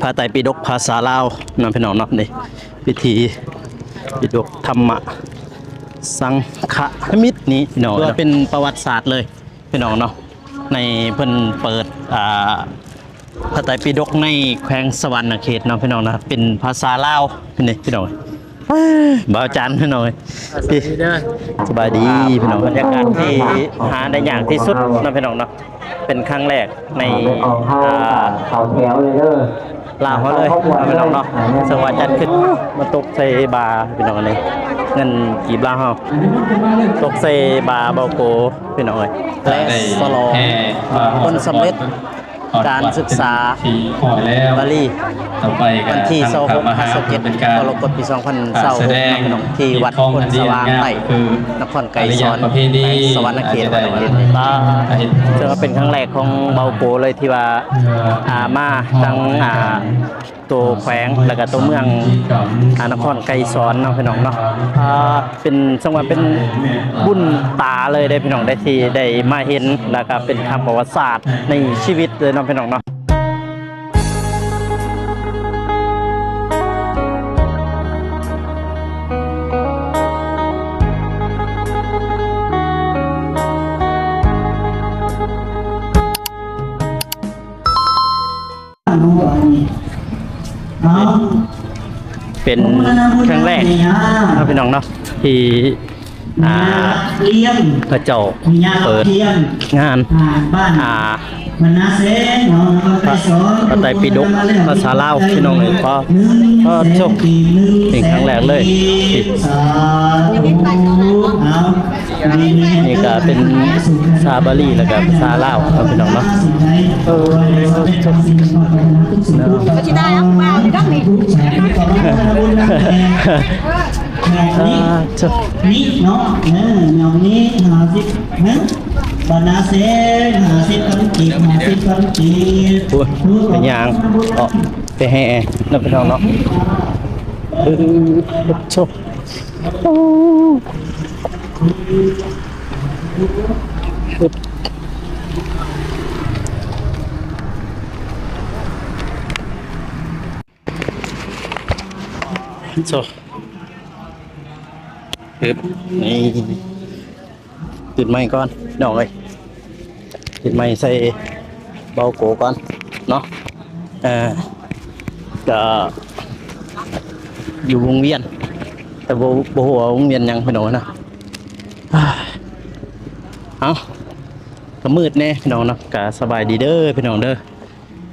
ພະໄຕປິດົກພາສາລາວເນາະ ພີ່ນ້ອງເນາະ. ນີ້ພິທີປິດົກທຳມະສັງຄະນິມິດນີ້ ພີ່ນ້ອງເນາະ, ເປັນປະຫວັດສາດເລີຍ ພີ່ນ້ອງເນາະ. ໃນເພິ່ນເປີດ ອ່າ ພະໄຕປິດົກໃນແຂວງສະຫວັນນະເຂດເນາະ ພີ່ນ້ອງເນາະ, ເປັນພາສາລາວນີ້ ພີ່ນ້ອງ. ບ່າວຈັນ ພີ່ນ້ອງເອີຍ ສະບາຍດີເດີ ສະບາຍດີພີ່ນ້ອງ. ບັນຍາກາດທີ່ຫາໄດ້ຍາກທີ່ສຸດເນາະ ພີ່ນ້ອງເນາະ, ເປັນຄັ້ງແລກໃນ ອ່າ ເຂົ້າແຖວເລີຍເດີ ລາວເຮົາເລີຍເນາະ ພີ່ນ້ອງເນາະ. ເຊິ່ງວ່າຈັດຂຶ້ນມາຕົກໃສ່ບ່າ ພີ່ນ້ອງເອີຍ, ເງິນກີບລາວເຮົາຕົກໃສ່ບ່າເບົາໂກ ພີ່ນ້ອງເອີຍ ແລະສະຫຼອງຜົນສຳເລັດ ການສຶກສາບາລີ ວັນທີຊາວຫົກ ຫາ ຊາວເຈັດ ກໍລະກົດ ປີສອງພັນຊາວຫົກ ເນາະພີ່ນ້ອງ, ທີ່ວັດໂພນສະຫວ່າງໃຕ້ ນະຄອນໄກສອນ ແຂວງສະຫວັນນະເຂດ ເຊິ່ງວ່າເປັນຄັ້ງແລກຂອງເບົາໂກເລີຍ ທີ່ວ່າ ອ່າ ມາທາງ ອ່າ ໂຕແຂວງ ແລ້ວກະໂຕເມືອງ ອ່າ ນະຄອນໄກສອນເນາະ ພີ່ນ້ອງເນາະ. ອ່າ ເປັນ ເຊິ່ງວ່າເປັນບຸນຕາເລີຍເດ້ ພີ່ນ້ອງເດ້ ທີ່ໄດ້ມາເຫັນ ແລ້ວກະເປັນຄັ້ງປະຫວັດສາດໃນຊີວິດເລີຍເນາະ ພີ່ນ້ອງເນາະ. ເປັນຄັ້ງແລກເນາະ ພີ່ນ້ອງເນາະ ທີ່ ອ່າ ພະເຈົ້າເປີດງານ ອ່າ ພະ ພະໄຕປິດົກພາສາລາວ ພີ່ນ້ອງເອີຍ. ເປັນຄັ້ງແລກເລີຍ ນີ້ກະເປັນພາສາບາລີ ແລ້ວກະພາສາລາວເນາະ ພີ່ນ້ອງເນາະ. ເອີ ກໍຊິໄດ້ເອົາມາຢູ່ດອກນີ້ ອ່າ ນີ້ເນາະ ເອີ ແນວນີ້ຫ້າສິບ ບັນດາເຊນ ຫ້າສິບພັນກີບ ຫ້າສິບພັນກີບ. ໂອ້ຍ ໄປຍ່າງເອາະໄປແຫ່ເນາະ ພີ່ນ້ອງເນາະ. ເອີ ໂທ້ ໂທ້ ຮຶບ ນີ້ ຕິດໄມ້ກ່ອນ ນ້ອງເອີຍ, ຕິດໄມ້ໃສ່ເບົາໂກກ່ອນເນາະ. ເອີ ກະຢູ່ວົງວຽນ ແຕ່ບໍ່ ບໍ່ຮູ້ວ່າວົງວຽນຫຍັງ ພີ່ນ້ອງເນາະ. ເອົ້າ ກະມືດແດ່ ພີ່ນ້ອງເນາະ. ກະສະບາຍດີເດີ ພີ່ນ້ອງເດີ,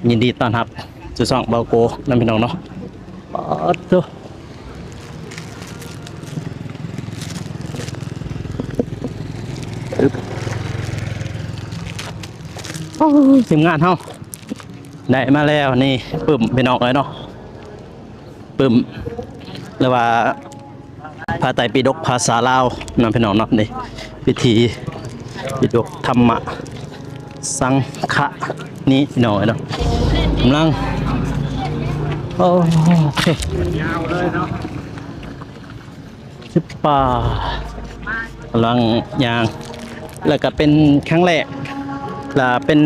ຍິນດີຕ້ອນຮັບສູ່ຊ່ອງເບົາໂກນຳ ພີ່ນ້ອງເນາະ. ປາດໂທ້ ໂອ້ ທີມງານເຮົາໄດ້ມາແລ້ວນີ້ ປຶ້ມ ພີ່ນ້ອງເອີຍເນາະ, ປຶ້ມ ຫຼືວ່າ ພະໄຕປິດົກພາສາລາວເນາະ ພີ່ນ້ອງເນາະ. ນີ້ພິທີປິດົກທຳມະສັງຄະນີ້ ພີ່ນ້ອງເນາະ, ກຳລັງ ໂອ້ ສິບປາ ກຳລັງຍ່າງ ແລ້ວກະເປັນຄັ້ງແລກ ແລະເປັນ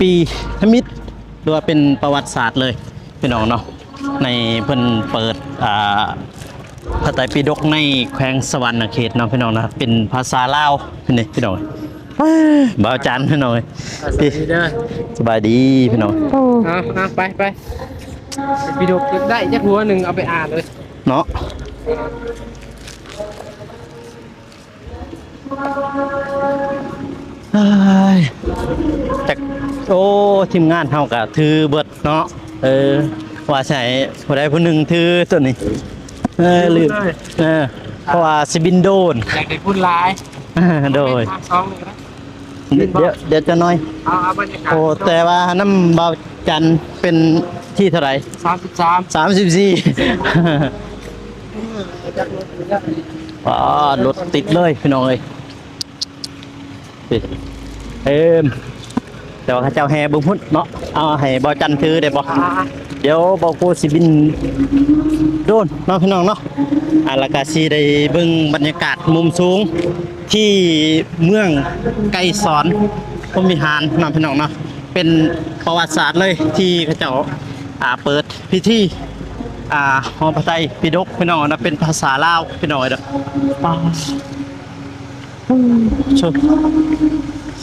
ປີທຳອິດ ຫຼືວ່າເປັນປະຫວັດສາດເລີຍ ພີ່ນ້ອງເນາະ, ໃນເພິ່ນເປີດ ອ່າ ພະໄຕປິດົກໃນແຂວງສະຫວັນນະເຂດເນາະ ພີ່ນ້ອງເນາະ, ເປັນພາສາລາວນີ້ ພີ່ນ້ອງ. ບ່າວຈັນ ພີ່ນ້ອງເອີຍ ສະບາຍດີເດີ ສະບາຍດີ ພີ່ນ້ອງ. ເອົາ ເອົາ ໄປ ໄປ ປິດົກໄດ້ຈັກຫົວໜຶ່ງ ເອົາໄປອ່ານເລີຍເນາະ. ເອີຍ ຈັກ ໂອ້ ທີມງານເຮົາກະຖືເບິດເນາະ. ເອີ ວ່າຊິໃຫ້ຜູ້ໃດຜູ້ໜຶ່ງຖືໂຕນີ້ ເອີ ລືມ ເອີ ເພາະວ່າຊິບິນໂດຣນ ຢາກໄດ້ພຸ້ນຫຼາຍ ໂດຍ ສອງໜຶ່ງນະ. ດຽວ ດຽວຈັກໜ້ອຍ ເອົາ ເອົາບັນຍາກາດ. ໂອ້ ແຕ່ວ່ານຳບ່າວຈັນເປັນທີເທົ່າໃດ? ສາມສິບສາມ ສາມສິບສີ່. ປາດ ລົດຕິດເລີຍ ພີ່ນ້ອງເອີຍ. ເອີ ແຕ່ວ່າເຂົາເຈົ້າແຫ່ເບິ່ງພຸ້ນເນາະ. ເອົາ ໃຫ້ບ່າວຈັນຖືໄດ້ບໍ່? ດຽວບ່າວໂກຊິບິນໂດຣນເນາະ ພີ່ນ້ອງເນາະ. ອ່າ ແລ້ວກະຊິໄດ້ເບິ່ງບັນຍາກາດມຸມສູງທີ່ເມືອງໄກສອນພົມວິຫານເນາະ ພີ່ນ້ອງເນາະ. ເປັນປະຫວັດສາດເລີຍ ທີ່ເຂົາເຈົ້າ ອ່າ ເປີດພິທີ ອ່າ ຫໍພະໄຕປິດົກ ພີ່ນ້ອງເນາະ ເປັນພາສາລາວ ພີ່ນ້ອງເອີຍເດີ. ປາ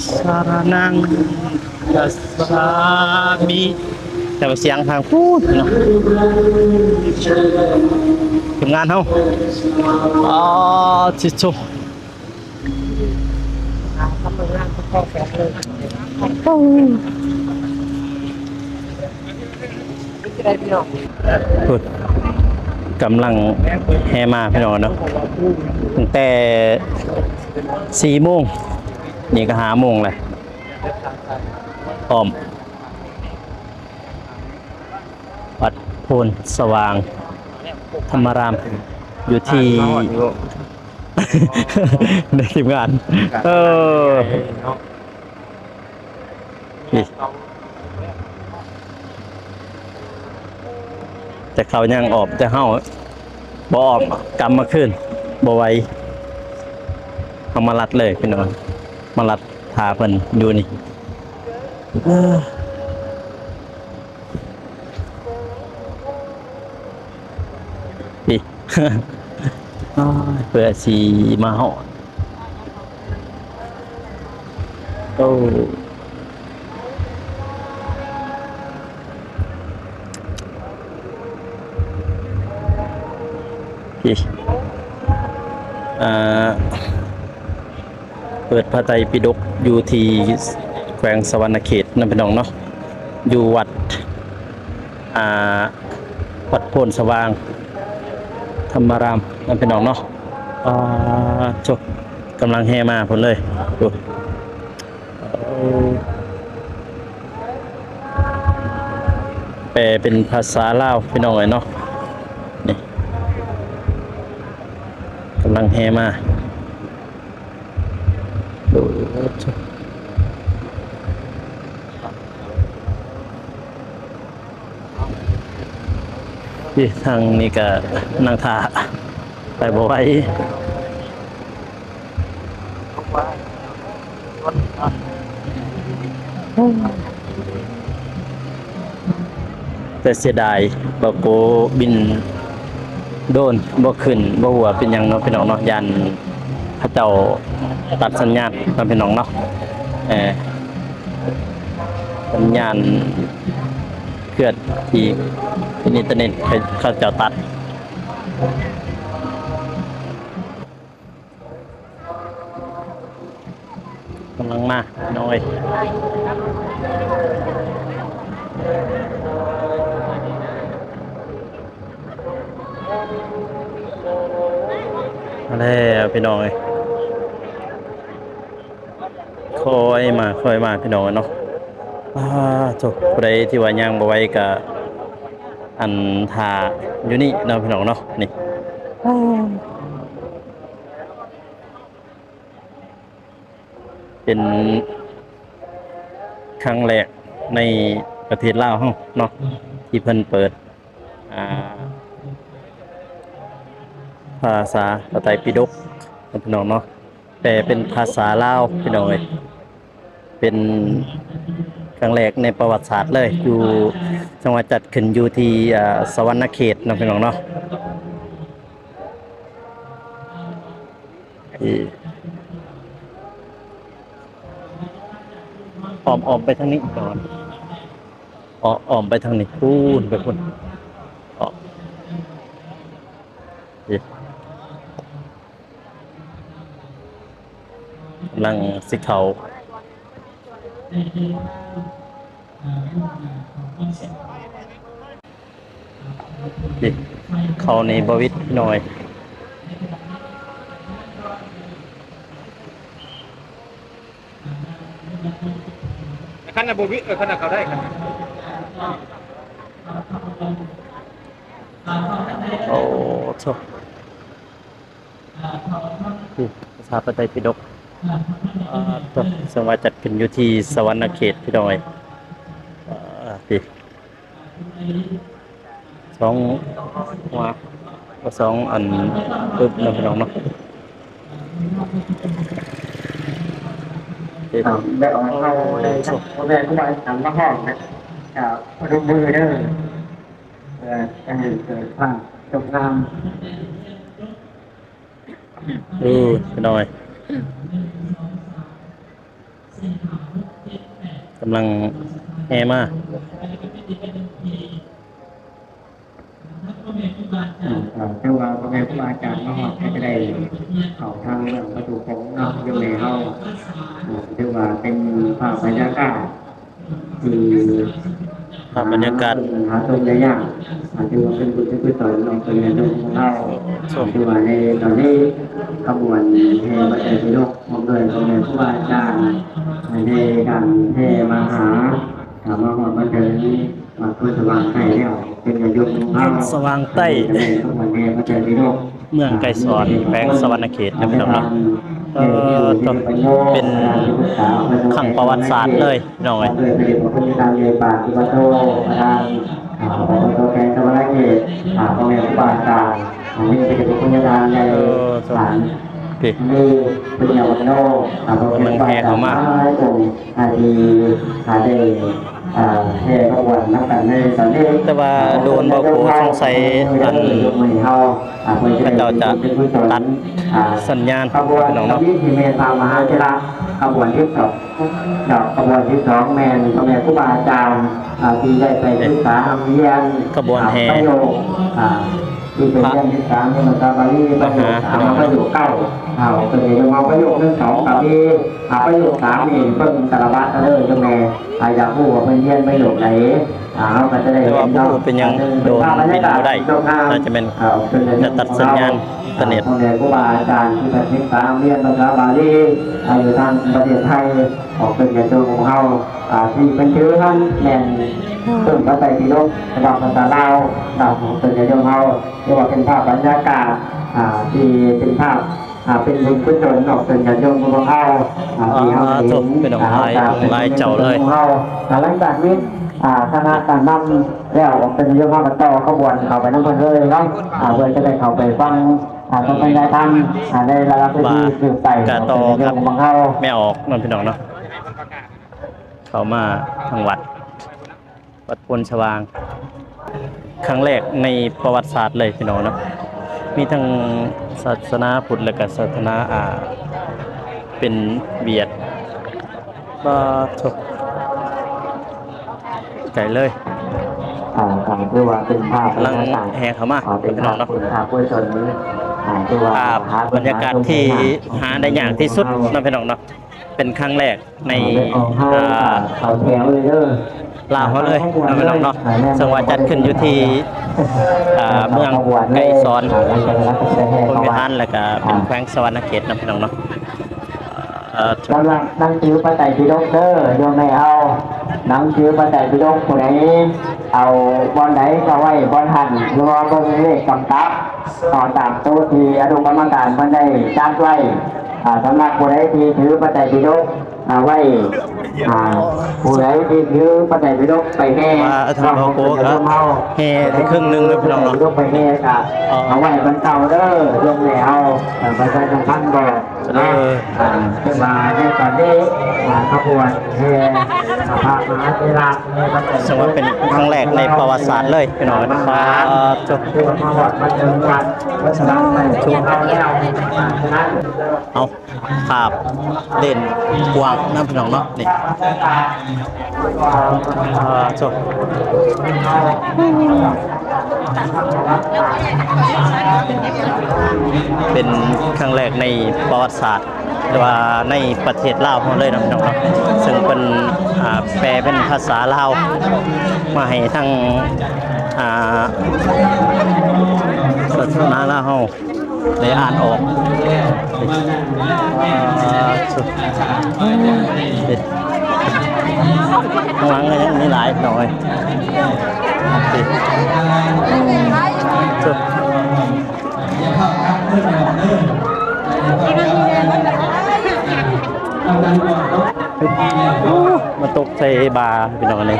ສາຣະນັງ ຄັດສາມິ ແຕ່ວ່າສຽງທາງພຸ້ນເນາະ ທີມງານເຮົາ ອາ ທິໂຊ. ພຸ້ນ ກຳລັງແຫ່ມາ ພີ່ນ້ອງເນາະ ຕັ້ງແຕ່ສີ່ໂມງ ນີ້ກໍຫ້າໂມງແລ້ວ ອ້ອມວັດໂພນສະຫວ່າງທຳມະລາມ ຢູ່ທີ່ ໃນທີມງານ ເອີ ນີ້ ແຕ່ເຂົາຍັງອອກ ແຕ່ເຮົາບໍ່ອອກ ກັບມາຄືນບໍ່ໄຫວ ເຮົາມາລັດເລີຍ ພີ່ນ້ອງ ມາລັດຖ້າເພິ່ນຢູ່ນີ້ ເອີ. ນີ້ ໂອ້ຍ ເພື່ອຊິມາຮອດ ໂອ້ ນີ້ ອ່າ ເປີດພະໄຕປິດົກຢູ່ທີ່ແຂວງສະຫວັນນະເຂດນຳ ພີ່ນ້ອງເນາະ ຢູ່ວັດ ອ່າ ວັດໂພນສະຫວ່າງທຳມະລາມນຳ ພີ່ນ້ອງເນາະ. ອ່າ ໂທ້ ກຳລັງແຫ່ມາພຸ້ນເລີຍ ໂອ້ ແປເປັນພາສາລາວ ພີ່ນ້ອງເອີຍເນາະ ນີ້ ກຳລັງແຫ່ມາ. ໂອ້ ໂອ້ ໂອ້ ນີ້ ທາງນີ້ກະນັ່ງຖ້າ ໄປບໍ່ໄຫວ. ແຕ່ເສຍດາຍ ບໍ່ໂກບິນໂດຣນບໍ່ຂຶ້ນບໍ່ຫົວເປັນຫຍັງເນາະ ພີ່ນ້ອງເນາະ ຢ້ານເຂົາເຈົ້າຕັດສັນຍານເນາະ ພີ່ນ້ອງເນາະ ເອີ ສັນຍານເຄື່ອນທີ່ອິນເຕີເນັດເຂົາເຈົ້າຕັດ. ກຳລັງມານ້ອງເອີຍ ມາແລ້ວພີ່ນ້ອງເອີຍ ຄ່ອຍມາ ຄ່ອຍມາ ພີ່ນ້ອງເນາະ. ອາ ໂທ້ ຜູ້ໃດທີ່ວ່າຍ່າງບໍ່ໄຫວກະ ອັນ ຖ້າຢູ່ນີ້ເນາະ ພີ່ນ້ອງເນາະ ນີ້ ເປັນຄັ້ງແລກໃນປະເທດລາວເຮົາເນາະ ທີ່ເພິ່ນເປີດ ອ່າ ພາສາພະໄຕປິດົກເນາະ ພີ່ນ້ອງເນາະ ແປເປັນພາສາລາວ ພີ່ນ້ອງເອີຍ ເປັນຄັ້ງແລກໃນປະຫວັດສາດເລີຍ ຢູ່ ຈັ່ງວ່າຈັດຂຶ້ນຢູ່ທີ່ ອ່າ ສະຫວັນນະເຂດເນາະ ພີ່ນ້ອງເນາະ. ອ້ອມ ອ້ອມໄປທາງນີ້ກ່ອນ ອ້ອມ ອ້ອມໄປທາງນີ້ ພຸ້ນ ໄປພຸ້ນ ອ້ອມ ກຳລັງຊິເຂົ້າ. ນີ້ ເຂົ້ານີ້ບໍ່ຫວິດໜ້ອຍ ຄັນນະບໍ່ຫວິດ ເອີ ຄັນນະເຂົ້າໄດ້ ຄັນນະ ໂອ້ ໂທ້. ນີ້ພາສາພະໄຕປິດົກ ອາ ໂທ້ ເຊິ່ງວ່າຈັດຂຶ້ນຢູ່ທີ່ສະຫວັນນະເຂດ ພີ່ນ້ອງເອີຍ ອາ ນີ້ ສອງຫົວ ສອງອັນປຶບເນາະ ພີ່ນ້ອງເນາະ. ໄດ້ອອກເອົາໄດ້ ໂອ້ ພໍ່ແມ່ຄູບາອາຈານມາຮ້ອງນະ ກະພະນົມມືເດີ ເພື່ອຈະໃຫ້ເກີດຄວາມສົງບງາມ. ໂອ້ ພີ່ນ້ອງເອີຍ ກຳລັງແຫ່ມາ. ອືມ ເອີ ຖືວ່າພໍ່ແມ່ຄູບາອາຈານມາຮອດ ກໍຈະໄດ້ເຂົ້າທາງເບື້ອງປະຕູໂຂງເນາະ ໂຍມແມ່ເຮົາ. ອືມ ຖືວ່າເປັນພາບບັນຍາກາດທີ່ ພາບບັນຍາກາດ ຫາຊົມໄດ້ຍາກ ອາ ຖືວ່າເປັນບຸນເປັນກຸສົນເນາະ ເປັນບຸນຂອງເຮົາ. ຖືວ່າໃນຕອນນີ້ ຂະບວນແຫ່ບັນໄດພິດົກ ພ້ອມດ້ວຍພໍ່ແມ່ຄູບາອາຈານ ໃນການແຫ່ມາຫາ ມາຮອດມາເຖິງວັດໂພນສະຫວ່າງໃຕ້ແລ້ວ ເປັນຍາດໂຍມຂອງເຮົາ ໂພນສະຫວ່າງໃຕ້ ຂະບວນແຫ່ບັນໄດພິດົກ ເມືອງໄກສອນ ແຂວງສະຫວັນນະເຂດ ນະພີ່ນ້ອງເນາະ. ເອີ ເປັນຄັ້ງປະຫວັດສາດເລີຍ ພີ່ນ້ອງເອີຍ. ໂດຍພະເດດພະຄຸນທ່ານໃຫຍ່ປານ ອຸປາໂທ ປະທານ ອາ ປກສ ແຂວງສະຫວັນນະເຂດ ອາ ພໍ່ແມ່ຄູບາອາຈານ ມີພະເດດພະຄຸນທ່ານໃຫຍ່ ເອີ ສານ ນີ້ ເພິ່ນຍາວັນໂນ ອາ ກຳລັງແຫ່ເຂົ້າມາ ຫຼາຍອົງ ອາ ທີ່ ອາ ໄດ້ ອາ ແຫ່ຂະບວນນຳກັນໃນຕອນນີ້ ແຕ່ວ່າໂດນບໍ່ຮູ້ ສົງໄສ ອັນ ເຂົາເຈົ້າຈະຕັດສັນຍານ ພີ່ນ້ອງເນາະ. ຂະບວນທຳອິດນີ້ແມ່ນພະມະຫາເຖລະ ຂະບວນທີສອງ ເຈົ້າ ຂະບວນທີສອງ ແມ່ນພໍ່ແມ່ຄູບາອາຈານ ອາ ທີ່ໄດ້ໄປສຶກສາຮ່ຳຮຽນ ຂະບວນແຫ່ ອາ ປະໂຫຍກ ອາ ທີ່ໄປຮຽນສຶກສາໃນພາສາບາລີ ປະໂຫຍກສາມ ປະໂຫຍກເກົ້າ ເຮົາເພິ່ນເຮັດເອົາປະໂຫຍກໜຶ່ງ ສອງ ກໍມີ ອາ ປະໂຫຍກສາມນີ້ເບິ່ງຕາລະບັດເດີໂຍມແມ່ ອາ ຢາກຮູ້ວ່າເພິ່ນຮຽນປະໂຫຍກໃດ ອາ ເຮົາກໍຈະໄດ້ເຫັນເນາະ. ແຕ່ວ່າບໍ່ຮູ້ເປັນຫຍັງ ອາ ໂດນບິນບໍ່ໄດ້ ໜ້າຈະແມ່ນ ອາ ຈະຕັດສັນຍານອິນເຕີເນັດ. ພໍ່ແມ່ຄູບາອາຈານທີ່ເພິ່ນສຶກສາຮຳຮຽນພາສາບາລີ ອາ ຢູ່ທາງປະເທດໄທ ຂອງເພິ່ນຍາດໂຍມຂອງເຮົາ ອາ ທີ່ເພິ່ນຖືຫັ້ນແມ່ນຕົ້ນພະໄຕປິດົກ ສະບັບພາສາລາວ ຂອງເພິ່ນຍາດໂຍມເຮົາ ຫຼືວ່າເປັນພາບບັນຍາກາດ ອາ ທີ່ເປັນພາບ ອາ ເປັນບຸນກຸສົນຂອງເພິ່ນຍາດໂຍມຂອງເຮົາ ອາ ທີ່ເຮົາໄດ້ເຫັນ ອາ ເຮົາກໍເປັນບຸນກຸສົນຂອງເຮົາ. ອາ ຫຼັງຈາກນີ້ ອາ ຄະນະການນຳແລ້ວ ເພິ່ນຍາດໂຍມເຮົາກໍຕໍ່ຂະບວນເຂົ້າໄປນຳເພິ່ນເລີຍເນາະ ອາ ເພື່ອຈະໄດ້ເຂົ້າໄປຟັງ ອາ ສະແດງທຳ ອາ ໃນລະດັບເວທີສືບໄປ ກໍຕໍ່ກັບແມ່ອອກເນາະ ພີ່ນ້ອງເນາະ ເຂົ້າມາທາງວັດ ວັດໂພນສະຫວ່າງ ຄັ້ງແລກໃນປະຫວັດສາດເລີຍພີ່ນ້ອງເນາະ ມີທັງສາສະໜາພຸດ ແລະກະສາສະໜາ ອາ ເປັນວຽດ. ປາໂທ້ ໄກເລີຍ ອ່າ ກໍຖືວ່າເປັນພາບບັນຍາກາດ ແຫ່ເຂົ້າມາ ອ່າ ເປັນ ພີ່ນ້ອງເນາະ ເປັນພາບບຸນກຸສົນ ອ່າ ຖືວ່າພາບບັນຍາກາດທີ່ຫາໄດ້ຍາກທີ່ສຸດເນາະ ພີ່ນ້ອງເນາະ ເປັນຄັ້ງແລກ ໃນ ເອີ ເຂົ້າແຖວເລີຍເດີ ລາວເຮົາເລີຍເນາະ ພີ່ນ້ອງເນາະ ເຊິ່ງວ່າຈັດຂຶ້ນຢູ່ທີ່ ເອີ ເມືອງໄກສອນ ພົມວິຫານ ແລ້ວກະເປັນແຂວງສະຫວັນນະເຂດເນາະ ພີ່ນ້ອງເນາະ. ສຳລັບໜັງສືພະໄຕປິດົກເດີ ໂຍມແມ່ເຮົາ ໜັງສືພະໄຕປິດົກ ຜູ້ໃດເອົາບ່ອນໃດກໍໄວ້ບ່ອນຫັ້ນ ຫຼືວ່າເບິ່ງເລກກຳກັບ ເອົາຕາມໂຕະທີ່ອະນຸກຳມະການເພິ່ນໄດ້ຈັດໄວ້. ອ່າ ສຳລັບຜູ້ໃດທີ່ຖືພະໄຕປິດົກ ອ່າ ໄວ້ ອ່າ ຜູ້ໃດທີ່ຖືພະໄຕປິດົກໄປແຫ່ ວ່າທາງເຮົາກໍແຫ່ໄດ້ເຄິ່ງໜຶ່ງເດີພີ່ນ້ອງເນາະ ໄປແຫ່ກໍເອົາໄວ້ບ່ອນເກົ່າເດີ ໂຍມແມ່ເຮົາ ເອີ ປະຊາສຳພັນບອກເນາະ ເອີ ອ່າ ເຊິ່ງວ່າໃນຕອນນີ້ ອ່າ ຂະບວນແຫ່ ອ່າ ພະມະຫາເຖລະ ເຊິ່ງວ່າເປັນຄັ້ງແລກໃນປະຫວັດສາດເລີຍພີ່ນ້ອງ ປາໂທ້ ຖືວ່າມາຮອດມາເຖິງວັດ ເອົາ ພາບເດັ່ນກວ້າງນຳພີ່ນ້ອງເນາະ ນີ້ ອ່າ ໂທ້ ເປັນຄັ້ງແລກໃນປະຫວັດສາດ ຫຼືວ່າໃນປະເທດລາວເຮົາເລີຍເນາະ ພີ່ນ້ອງເນາະ ເຊິ່ງເພິ່ນ ອ່າ ແປເປັນພາສາລາວມາໃຫ້ທາງ ອ່າ ສາສະໜາລາວເຮົາ ໄດ້ອ່ານອອກ ອ່າ ເຮັດ ຂ້າງຫຼັງກໍຍັງມີຫຼາຍໜ້ອຍ ມາຕົກໃສ່ບາພີ່ນ້ອງ ອັນນີ້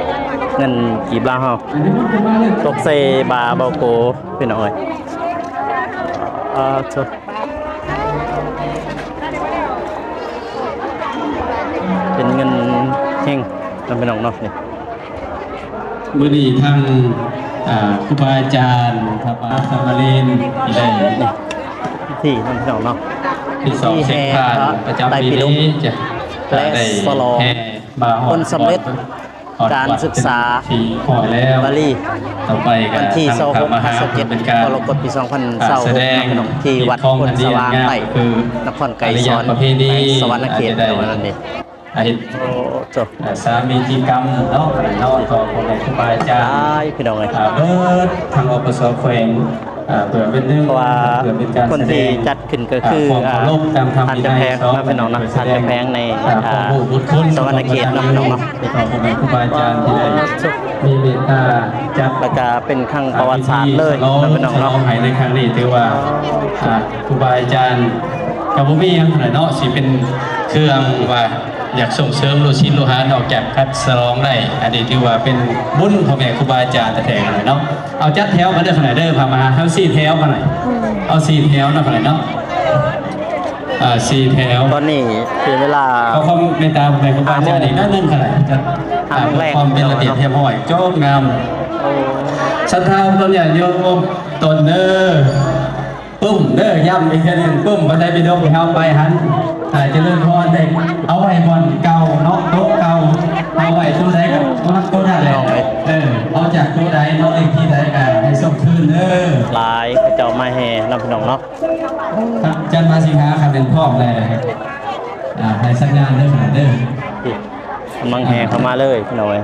ເງິນກີບລາວເຮົາ ຕົກໃສ່ບາເບົາໂກ ພີ່ນ້ອງເອີຍ ອ່າ ໂທ້. ເຮງນຳພີ່ນ້ອງເນາະ. ນີ້ ມື້ນີ້ທາງ ອ່າ ຄູບາອາຈານ ພະມະຫາສາມະເນນ ໄດ້ ນີ້ ທີ່ນຳພີ່ນ້ອງເນາະ ພິທີແຫ່ພະໄຕປິດົກ ແລະ ສະຫຼອງຜົນສຳເລັດການສຶກສາບາລີ ວັນທີຊາວຫົກ ຫາ ຊາວເຈັດ ກໍລະກົດ ປີສອງພັນຊາວຫົກ ນະພີ່ນ້ອງ ທີ່ວັດໂພນສະຫວ່າງໃຕ້ ນະຄອນໄກສອນ ແຂວງສະຫວັນນະເຂດ ໃນວັນນັ້ນເດ. ໂອ້ ໂຕ ສາມີຈິກຳເນາະ ເນາະ ຕໍ່ພໍ່ແມ່ຄູບາອາຈານ ຫຼາຍພີ່ນ້ອງເອີຍ ອ່າ ເບິດທາງ ອປສ ແຂວງ ອ່າ ເພື່ອເປັນໜຶ່ງ ເພື່ອເປັນການສະແດງ ເພາະວ່າຄົນທີ່ຈັດຂຶ້ນກໍຄື ອ່າ ຄວາມເຄົາລົບ ອ່າ ຕາມທຳວິໄນ ທ່ານເຈົ້າແຂວງເນາະພີ່ນ້ອງເນາະ ທ່ານເຈົ້າແຂວງໃນ ອ່າ ອ່າ ສົວນນະເຂດເນາະພີ່ນ້ອງເນາະ ມີເມດຕາຈັດ ແລ້ວກໍເປັນຄັ້ງປະຫວັດສາດເລີຍເນາະພີ່ນ້ອງເນາະ ໃຫ້ໃນຄັ້ງນີ້ ຖືວ່າ ອ່າ ຄູບາອາຈານກໍບໍ່ມີຫຍັງເທົ່າໃດເນາະ ຊິເປັນເຄື່ອງວ່າ ຢາກສົ່ງເສີມລູກສິດລູກຫາ ອອກຈາກພັດສະຫຼອງໄດ້ ອັນນີ້ຖືວ່າເປັນບຸນພໍ່ແມ່ຄູບາອາຈານແທ້ໆເນາະ. ເອົາຈັດແຖວກັນເດີຂະໜ້ອຍເດີ ພາມາເຮົາສີ່ແຖວຂະໜ້ອຍ ເອົາສີ່ແຖວເນາະຂະໜ້ອຍເນາະ ອ່າ ສີ່ແຖວ. ຕອນນີ້ເປັນເວລາ ຂໍຄວາມເມດຕາພໍ່ແມ່ຄູບາອາຈານອີກໜ້ອຍໜຶ່ງຂະໜ້ອຍ ຈັດ ອ່າ ເພື່ອຄວາມເປັນລະບຽບຮຽບຮ້ອຍ ໂຈບງາມ. ໂອ້ ສັດທາຍາດໂຍມທຸກຕົນເດີ. ປຶ້ມເດີ ຢ້ຳອີກເທື່ອໜຶ່ງ ປຶ້ມ ບັນໄດປີດົກທີ່ເຮົາໄປຫັ້ນ ອ່າ ຈະເລີນພອນເດ້ ເອົາໄວ້ບ່ອນເກົ່າເນາະ ໂຕະເກົ່າ ເອົາໄວ້ໂຕະໃດກໍວາງໂຕະນັ້ນແຫຼະ ເອີ ເອົາຈາກໂຕະໃດເນາະ ເລກທີໃດກໍໃຫ້ສົ່ງຄືນເດີ. ຫຼາຍເຂົາເຈົ້າມາແຫ່ນຳພີ່ນ້ອງເນາະ ຈັນມາສິງຫາ ຄັນແມ່ນພ້ອມແລ້ວ ອ່າ ໃຫ້ສັນຍານເດີ ເດີ ກຳລັງແຫ່ເຂົ້າມາເລີຍພີ່ນ້ອງເອີຍ.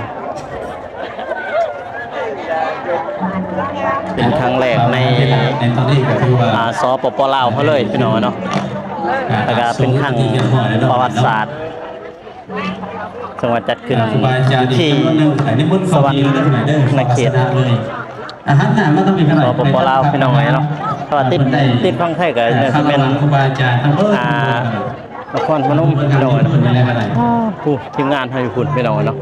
ເປັນຄັ້ງແລກໃນ ໃນຕອນນີ້ກໍຖືວ່າ ອ່າ ສປປ ລາວເຮົາເລີຍພີ່ນ້ອງເນາະ ອ່າ ແລ້ວກໍເປັນຄັ້ງປະຫວັດສາດ ເຊິ່ງວ່າຈັດຂຶ້ນ ອ່າ ຢູ່ທີ່ສະຫວັນນະເຂດ ອ່າ ສປປ ລາວພີ່ນ້ອງເອີຍເນາະ ເພາະວ່າຕິດ ຕິດຝັ່ງໄທກໍ ອ່າ ແມ່ນ ຄູບາອາຈານ ອ່າ ນະຄອນພະນົມພີ່ນ້ອງເອີຍເນາະ ຜູ້ທີມງານເຮົາຢູ່ພຸ້ນພີ່ນ້ອງເອີຍເນາະ.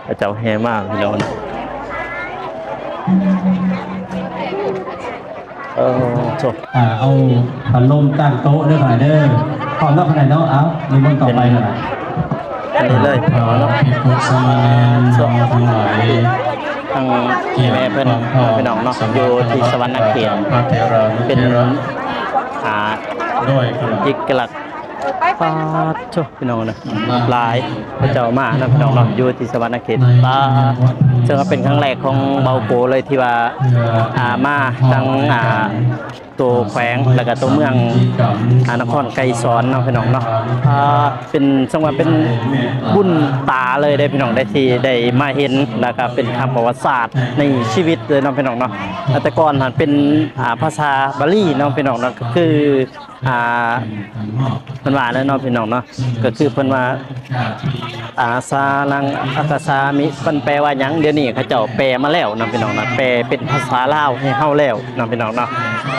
ເຂົາເຈົ້າແຫ່ມາພີ່ນ້ອງເນາະ ເອີ ໂທ້ ອ່າ ເອົາພັດລົມຕັ້ງໂຕະເດີຂະໜ້ອຍເດີ ພ້ອມແລ້ວຂະໜ້ອຍເນາະ ເອົາ ນິມົນຕໍ່ໄປຂະໜ້ອຍ ອັນນີ້ເລີຍເນາະ ພິກຂຸສາມະເນນທັງຫຼາຍ ທັງແມ່ເພິ່ນພີ່ນ້ອງເນາະ ຢູ່ທີ່ສະຫວັນນະເຂດ ເປັນ ອ່າ ເອກະລັກ ປາດໂທ້ ພີ່ນ້ອງເນາະ ຫຼາຍເຂົາເຈົ້າມາເນາະພີ່ນ້ອງເນາະ ຢູ່ທີ່ສະຫວັນນະເຂດ ປາດ ເຊິ່ງວ່າເປັນຄັ້ງແລກຂອງເບົາໂກເລີຍທີ່ວ່າ ອ່າ ມາທາງ ອ່າ ໂຕແຂວງ ແລ້ວກະໂຕເມືອງ ອ່າ ນະຄອນໄກສອນເນາະພີ່ນ້ອງເນາະ ອ່າ ເປັນ ເຊິ່ງວ່າເປັນບຸນຕາເລີຍເດ້ພີ່ນ້ອງເດ້ ທີ່ໄດ້ມາເຫັນ ແລ້ວກະເປັນຄັ້ງປະຫວັດສາດໃນຊີວິດເລີຍເນາະພີ່ນ້ອງເນາະ ແຕ່ກ່ອນຫັ້ນເປັນ ອ່າ ພາສາບາລີເນາະພີ່ນ້ອງເນາະ ກໍຄື ອ່າ ເພິ່ນວ່າແລ້ວເນາະພີ່ນ້ອງເນາະ ກໍຄືເພິ່ນວ່າ ອ່າ ສາລັງອັກຄະສາມິ ມັນແປວ່າຫຍັງ? ດຽວນີ້ເຂົາເຈົ້າແປມາແລ້ວເນາະພີ່ນ້ອງເນາະ ແປເປັນພາສາລາວໃຫ້ເຮົາແລ້ວເນາະພີ່ນ້ອງເນາະ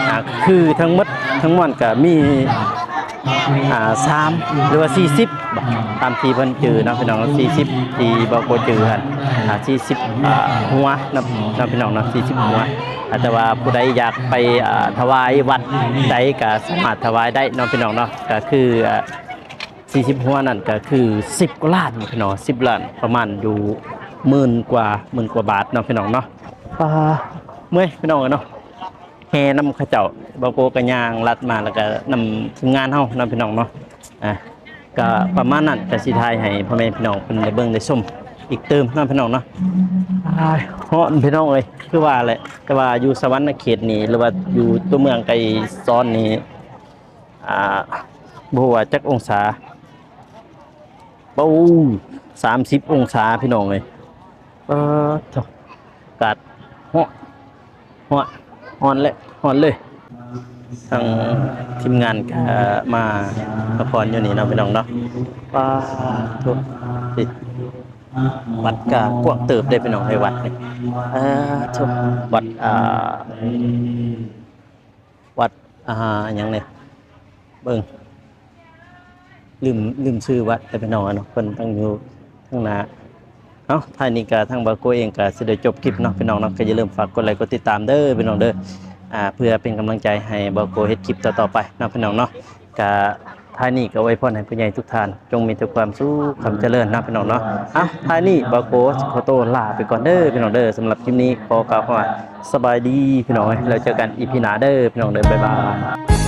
ອ່າ ຄືທັງໝົດທັງມວນກໍມີ ອ່າ ສາມ ຫຼືວ່າສີ່ສິບ ຕາມທີ່ເພິ່ນຈື່ເນາະພີ່ນ້ອງ ສີ່ສິບ ທີ່ເບົາໂກຈື່ຫັ້ນ ອ່າ ສີ່ສິບ ອ່າ ຫົວເນາະ ເນາະພີ່ນ້ອງເນາະ ສີ່ສິບຫົວ ອ່າ ແຕ່ວ່າຜູ້ໃດຢາກໄປ ອ່າ ຖວາຍວັດໃດກໍສາມາດຖວາຍໄດ້ເນາະພີ່ນ້ອງເນາະ ກໍຄື ອ່າ ສີ່ສິບຫົວນັ້ນກໍຄືສິບກວ່າລ້ານພີ່ນ້ອງ ສິບລ້ານ ປະມານຢູ່ໝື່ນກວ່າ ໝື່ນກວ່າບາດເນາະພີ່ນ້ອງເນາະ ປາ ເມື່ອຍພີ່ນ້ອງເອີຍເນາະ ແຫ່ນຳເຂົາເຈົ້າ ເບົາໂກກໍຍ່າງລັດມາ ແລ້ວກໍນຳທີມງານເຮົານຳພີ່ນ້ອງເນາະ ອ່າ ກໍປະມານນັ້ນ ກໍຊິຖ່າຍໃຫ້ພໍ່ແມ່ພີ່ນ້ອງເພິ່ນໄດ້ເບິ່ງໄດ້ຊົມອີກຕື່ມເນາະພີ່ນ້ອງເນາະ ອ້າຍ ຮ້ອນພີ່ນ້ອງເອີຍ ຄືວ່າແຫຼະ ແຕ່ວ່າຢູ່ສະຫວັນນະເຂດນີ້ ຫຼືວ່າຢູ່ຕົວເມືອງໄກສອນນີ້ ອ່າ ບໍ່ຮູ້ວ່າຈັກອົງສາ ໂອ້ ສາມສິບອົງສາພີ່ນ້ອງເອີຍ ປາດໂທ້ ອາກາດຮ້ອນ ຮ້ອນ ຮ້ອນແຫຼະ ຮ້ອນເລີຍ ທາງທີມງານກໍມາພັກຜ່ອນຢູ່ນີ້ເນາະພີ່ນ້ອງເນາະ ປາດໂທ້ ນີ້ ວັດກໍກວ້າງເຕີບເດ້ພີ່ນ້ອງເອີຍ ວັດນີ້ ປາດໂທ້ ວັດ ອ່າ ວັດ ອ່າ ຫຍັງນີ້ ເບິ່ງ ລືມ ລືມຊື່ວັດແລ້ວພີ່ນ້ອງເນາະ ເພິ່ນຕັ້ງຢູ່ທາງໜ້າ ເອົ້າ ທ້າຍນີ້ກໍທາງເບົາໂກເອງກໍຊິໄດ້ຈົບຄລິບເນາະພີ່ນ້ອງເນາະ ກໍຢ່າລືມຝາກກົດໄລກົດຕິດຕາມເດີພີ່ນ້ອງເດີ ອ່າ ເພື່ອເປັນກຳລັງໃຈໃຫ້ເບົາໂກເຮັດຄລິບຕໍ່ໆໄປເນາະພີ່ນ້ອງເນາະ ກໍ ທ້າຍນີ້ກໍອວຍພອນໃຫ້ຜູ້ໃຫຍ່ທຸກທ່ານ ຈົ່ງມີແຕ່ຄວາມສຸກຄວາມຈະເລີນເນາະພີ່ນ້ອງເນາະ. ເອົ້າ ທ້າຍນີ້ບ່າວໂກຊິຂໍໂຕລາໄປກ່ອນເດີພີ່ນ້ອງເດີ. ສຳລັບຄລິບນີ້ຂໍກ່າວຄຳວ່າສະບາຍດີພີ່ນ້ອງເອີຍ ແລ້ວເຈີກັນອີພີໜ້າເດີພີ່ນ້ອງເດີ ບາຍບາຍ.